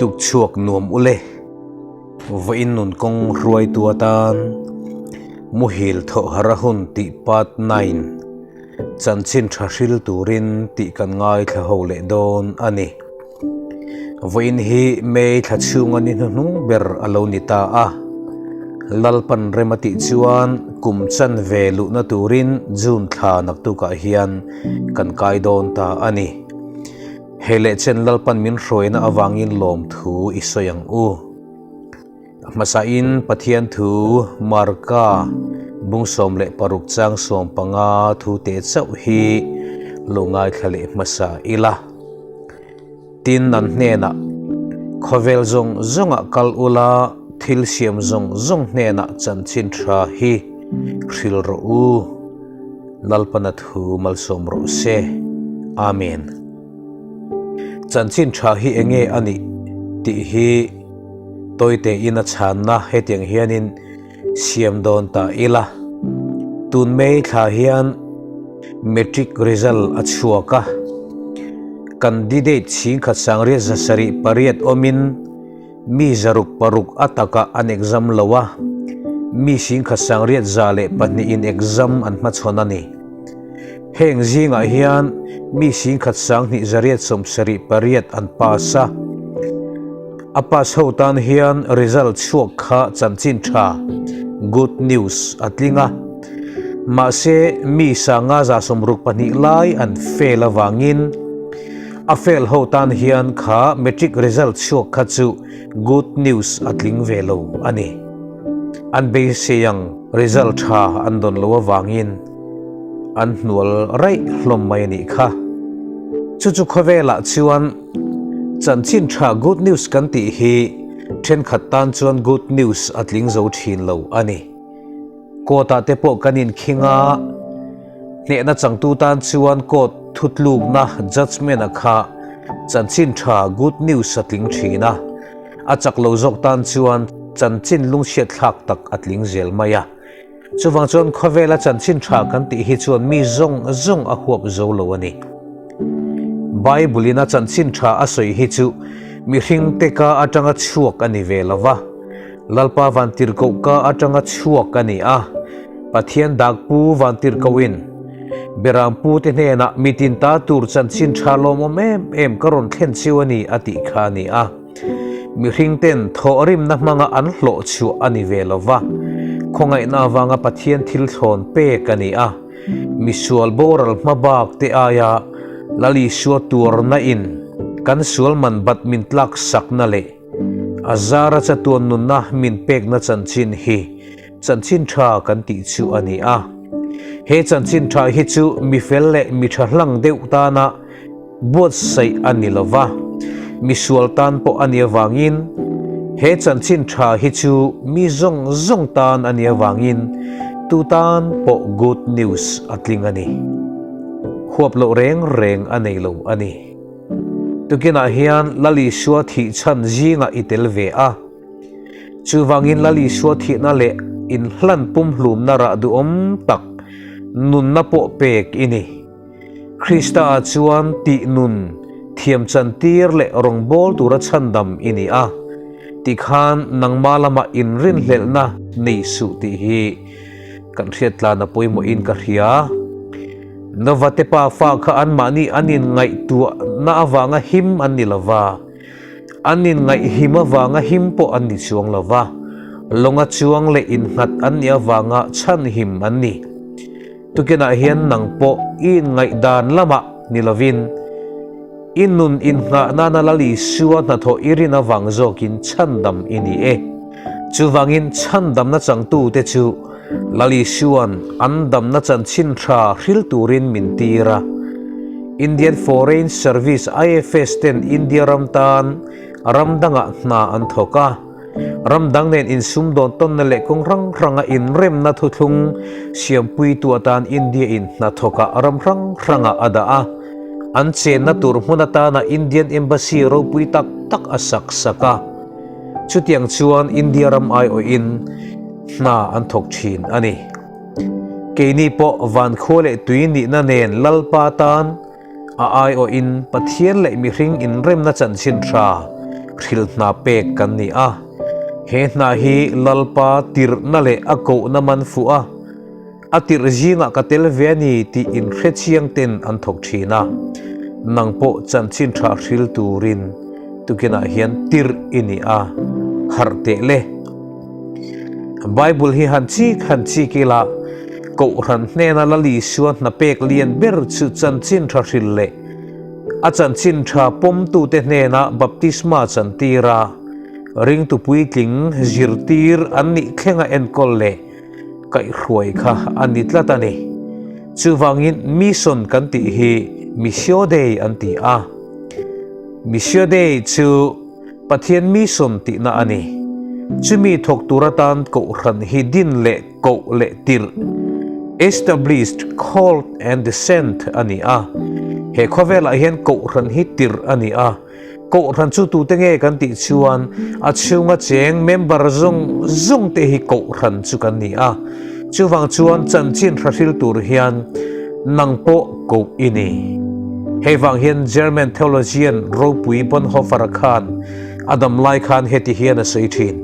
Tukchhuak nuam ule, vawiin nun kawng hruaitu atan muhil thawh har a hun tih part 9 chanchin tha hril turin tih kan ngaithla ho leh dawn a ni. Vawiin hi May thla chhunga ni hnuhnung ber a lo ni ta a, Lalpan rem a tih chuan kum chanve luhna turin June thla naktukah hian kan kai dawn ta a ni. Hei leh chen Lalpan min hruaina avangin lawmthu i sawi ang u. A hmasain Pathian thu Marka bung 16 chang 15 thu te chauh hi lo ngaithla leh hmasa ila. Tin an hnenah, Khawvel zawng zawngah kal ula, thil siam zawng zawng hnenah chanchin tha hi hril rawh u. Lalpana thu malsawm rawh se. Amen. Chanchin tha hi enge a nih tih hi Tawite in a chhanna hetiang hianin siam dawn ta ila. Tun May thla hian Matric result a chhuak a, candidate chhingkhat sangriat 708 awmin mi 606 a takah an exam lo a, mi singkhat sangriat 102 in exam an hmachhawn a ni. Heng zingah hian mi singkhat 2878 an pass a. A pass ho tan hian result chhuak kha chanchin tha, good news, a tling a. Mahse, mi 562 lai an fail avangin a fail ho tan hian kha matric result chhuak kha chu good news a tling ve lo a ni. An beisei ang result tha an dawn lo avangin an hnual raih hlawm mai a nih kha. Chu chu khawvelah chuan Chanchin tha good news kan tih hi thenkhat tan chuan good news a tling zo thin lo a ni. Court ah te pawh kan inkhing a, hnehna changtu tan chuan court thutlukna judgement a kha chanchin tha good news a tling thin a, a chak lo zawk tan chuan chanchin lungchhiatthlak tak a tling zel mai a. Chuvang chuan khawvela chanchin tha kan tih hi chuan mi zawng zawng a huap zo lo a ni. Bible in a chanchin tha a sawi hi chu mihring te ka atanga chhuak a ni ve lo va, Lalpa vantirhkoh ka atanga chhuak a ni a, Pathian dakpu vantirhkohin Berampu te hnenah mitin ta tur chanchin tha lawmawm em em ka rawn thlen chiu a ni a tih kha a ni a. Mihring ten thawhrimna hmanga an hlawh chhuah a ni ve lo va, khawngaihna avanga Pathian thil thlawn pek a ni a. Misual boral hma bak te aia Lal Isua tuarna in kan sual man bat min tlak sakna leh a zara chatuan nunna min pekna chanchin hi chanchin tha kan tih chu a ni a. He chanchin tha hi chu mifel leh mi tha hlang deuh tana Buatsaih a ni lo va, misual tan pawh a ni avangin, he chanchin tha hi chu mi zawng zawng tan a ni avangin tu tan pawh good news a tling a ni. Huap loh reng reng a nei lo a ni. Tukinah hian Lal Isua thih chhan zingah i tel ve a. Chuvangin Lal Isua thihna leh inhlan pumhlumna rah duhawm tak nunna pawh pek i ni. Krista-ah chuan tih nun thiam chantir leh rawngbâwl tura chhandam i ni a, tikhan nangmah lamah inrinhlelhna nei suh tih hi kan hriat tlan a pawimawhin ka hria. Nova te pa fa kha anmahni an inngaihtuahna avanga him an ni lo va, an inngaihhim avanga him pawh an ni chuang lo va, lawnga chuang leh innghat an nih avanga chhanhim an ni. Tukinah hian nang pawh i inngaihdan lamah ni lovin, i nun innghah nana Lal Isua hnathawh i rin avang zawkin chhandam i ni e. Chuvangin chhandamna changtute chu Lal Isua'n an damna chanchin tha hril turin min tir a. Indian Foreign Service, IFS, ten India ram tan ram dangah hna an thawk a. Ram dang nen insumdawn tawnna leh kawng hrang hranga inremna thuthlung siampuitu atan India in hnathawkah ram hrang hrangah a dah a, an chenna tur hmun atana Indian Embassy ropui tak tak a sak sak a. Chutiang chuan India ram aiawhin hna an thawk thin a ni. Keini pawh vankhua leh tui nihna nen Lalpa tan A aiawhin Pathian leh mihring inremna chanchin tha Hrilh hna pek kan ni a. He hna hi Lalpa tirhna leh a kohna man fuh a, a tirh zingah ka tel ve a ni tih inhrechiang ten an thawk thin a. Nang pawh chanchin tha hril turin tukinah hian tirh i ni a, harh teh le. Bible hi han chik han chik ila, Kohhran hnena Lal Isua hna pek lian ber chu chanchin tha hril leh a chanchin tha pawmtute hnena baptisma chantir a, ringtu puitling zirtir an nih thlenga enkawl leh kaihhruai kha a ni tlat a ni. Chuvangin mission kan tih hi Missio Dei an ti a. Missio Dei chu Pathian mission tihna a ni. Chumi thawk tur atan Kohhran hi din leh koh leh tirh, established, called and sent, a ni a. He khawvelah hian Kohhran hi tirh a ni a. Kohhran chu tute nge kan tih chuan a chhunga cheng member zawng zawng te hi Kohhran chu kan ni a. Chuvang chuan chanchin hrahril tur hian nang pawh koh i ni. Hei vang hian German theologian ropui Bonhoeffer-a khan a dam lai khan heti hian a sawi thin,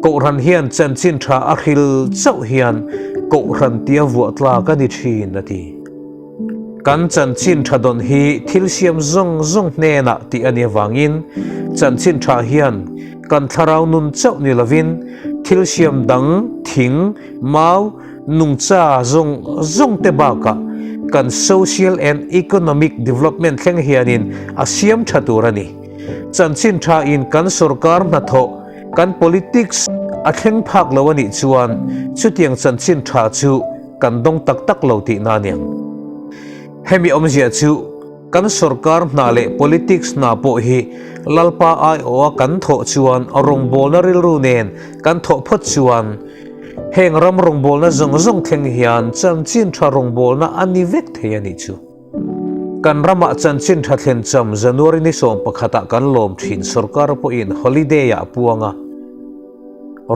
Kohhran hian chanchin tha a hril chauh hian Kohhran tia vuah tlak a ni thin, a ti. Kan chanchin tha dawn hi thil siam zawng zawng hnenah tih a nih avangin chanchin tha hian kan thlarau nun chauh ni lovin thil siam dang, thing, mau, nungcha zawng zawng te bakah kan social and economic development thleng hianin a siam tha tur a ni. Chanchin tha in kan sorkar hnathawh, kan politics a thleng phak lo a nih chuan chutiang chanchin tha chu kan dawng tak tak lo tihna a niang. Hemi awmzia chu kan sorkar hna leh politics hna pawh hi Lalpa aiawha kan thawh chuan rawngbawlna rilru nen kan thawh phawt chuan heng ram rawngbawlna zawng zawng thleng hian chanchin tha rawngbawlna a ni vek thei a nih chu. Kan ramah chanchin tha thlen cham January ni 11 ah kan lawm thin sorkar pawhin holiday ah a puang a.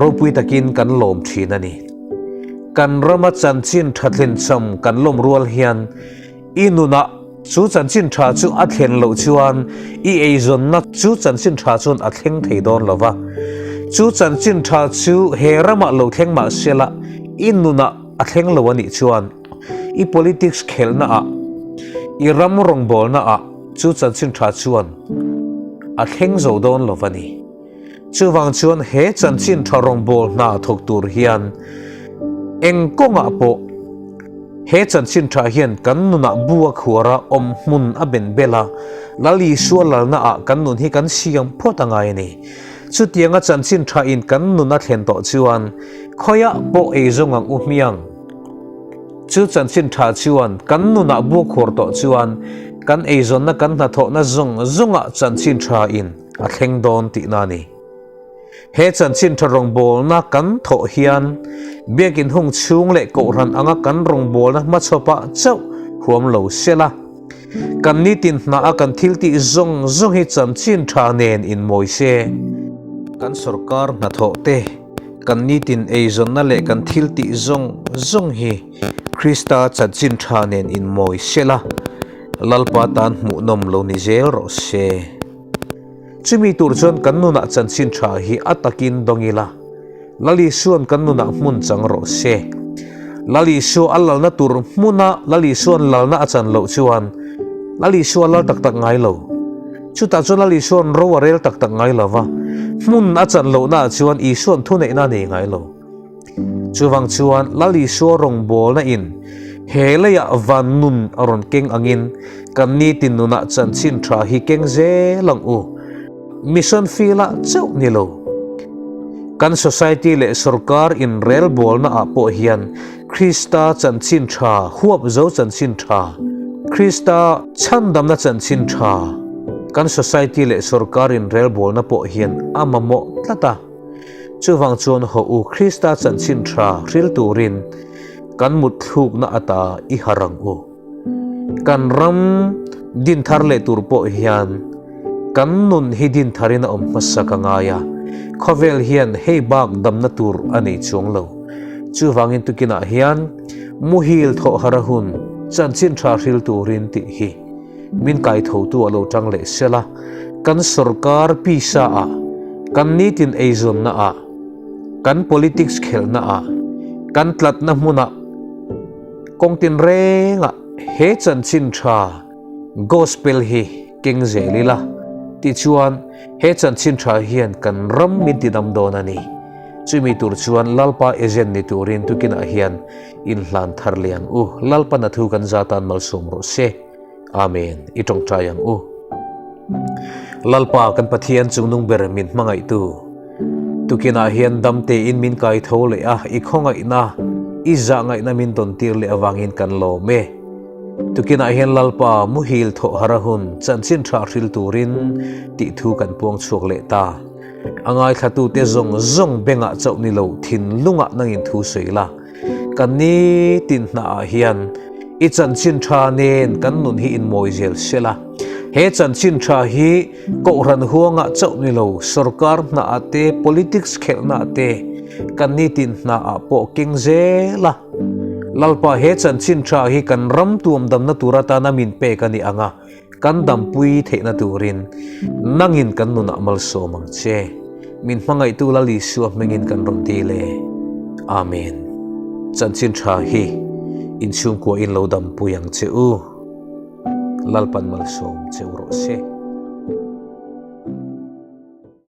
Ropui takin kan lawm thin a ni. Kan rama chanchin tha thlen cham kan lawm rual hian i nunah chu chanchin tha chu a thlen loh chuan i eizawnna chu chanchin tha chuan a thleng thei dawn lo va. Chu chanchin tha chu he ramah lo thleng mah sela i nunah a thleng lo a nih chuan i politics khelhna ah, i ram rawngbawlna ah chu chanchin tha chuan a thleng zo dawn lo va ni. Chuvang chuan he chanchin tha rawngbâwl hna thawk tur hian eng kawngah pawh he chanchin tha hian kan nunah bu a khuar a, awm hmun a ben bel a, Lal Isua lalnaah kan nun hi kan siam phawt a ngai a ni. Chutianga chanchin tha in kan nun a thlen tawh chuan khawiah pawh ei zawng ang u hmiang. Chu chanchin tha chuan kan nunah bu a khuar tawh chuan kan eizawnna kan hnathawhna zawng zawngah chanchin tha in a thleng dawn tihna a ni. He chanchin tha rawngbawlna kan thawh hian biakin hung chhung leh kohhran anga kan rawngbawlna hmachhawpah chauh huam lo sela, kan nitin hnaha kan thil tih zawng zawng hi chanchin tha nen inmawi se. Kan sorkar hnathawh te, kan nitin eizawnna leh kan thil tih zawng zawng hi Krista chanchin tha nen inmawi sela, Lalpa tan hmuhnawm lo ni zel rawh se. Chumi tur chuan kan nunah chanchin tha hi a takin dawng ila, Lal Isua'n kan nunah hmun chang rawh se. Lal Isua a lalna tur hmuna Lal Isua'n lalna a chan loh chuan Lal Isua a lal tak tak ngai lo. Chutah chuan Lal Isua'n ro a rel tak tak ngai lo va, hmun a chan lohnaah chuan Isua'n thuneihna a nei ngai lo. Chuvang chuan Lal Isua rawngbawlna in he leiah van nun a rawn keng angin kan nitin nunah chanchin tha hi keng zel ang u. Mission field ah chauh ni lo. Kan society leh sorkar inrelbawlna ah pawh hian Krista chanchin tha, huap zo chanchin tha, Krista chhandamna chanchin tha kan society leh sorkar inrelbawlna pawh hian a mamawh tlat a. Chuvang chuan haw u Krista chanchin tha hril turin kan mutthlukna ata i har ang u. Kan ram din thar leh tur pawh hian kan nun hi din tharin a awm hmasa ka ngai a, khawvel hian hei bak damna tur a nei chuang lo. Chuvangin tukinah hian muhil thawh har a hun chanchin tha hril turin tih hi. Min kai thotu a lo tang leh sel a. Kan sorkar pisa ah, kan nitin eizawnna ah, kan politics khelhna ah, kan tlatna hmunah, kawng tinrengah he chanchin tha Gospel hi keng zel ila tichuan he chanchin tha hian kan ram min tidam dawn a ni. Chumi tur chuan Lalpa agent ni turin tukinah hian inhlan thar leh ang u. Lalpa na thu kan zatan malsawm rawh se. Amen. I tawngtai ang u. Lalpa kan Pathian chungnung ber min hmangaihtu. Tukinah hian dam tein min kai tho leh a, i khawngaihna, i zahngaihna min dawn tir leh avangin kan lawm e. Tukinah hian Lalpa muhil thawh har a hun chanchin tha hril turin tih thu kan puang chhuak leh ta. A ngaithlatute zawng zawng bengah chauh ni lo thinlungah nangin thu sawi la. Kan nitin hnaah hian i chanchin tha nen kan nun hi inmawi zel se la. He chanchin tha hi kohhran huangah chauh ni lo sorkar hnaah te, politics khelhnaah te kan nitin hnaah pawh keng zel a. Lalpa he chanchin tha hi kan ram tuam damna tur atana min pek a ni ang a, kan dampui theihna turin nangin kan nunah malsawm ang che. Min hmangaihtu Lal Isua hmingin kan rawn dil e. Amen. Chanchin tha hi inchhungkua in lo dampui ang che u. Lalpan malsawm che u rawh se.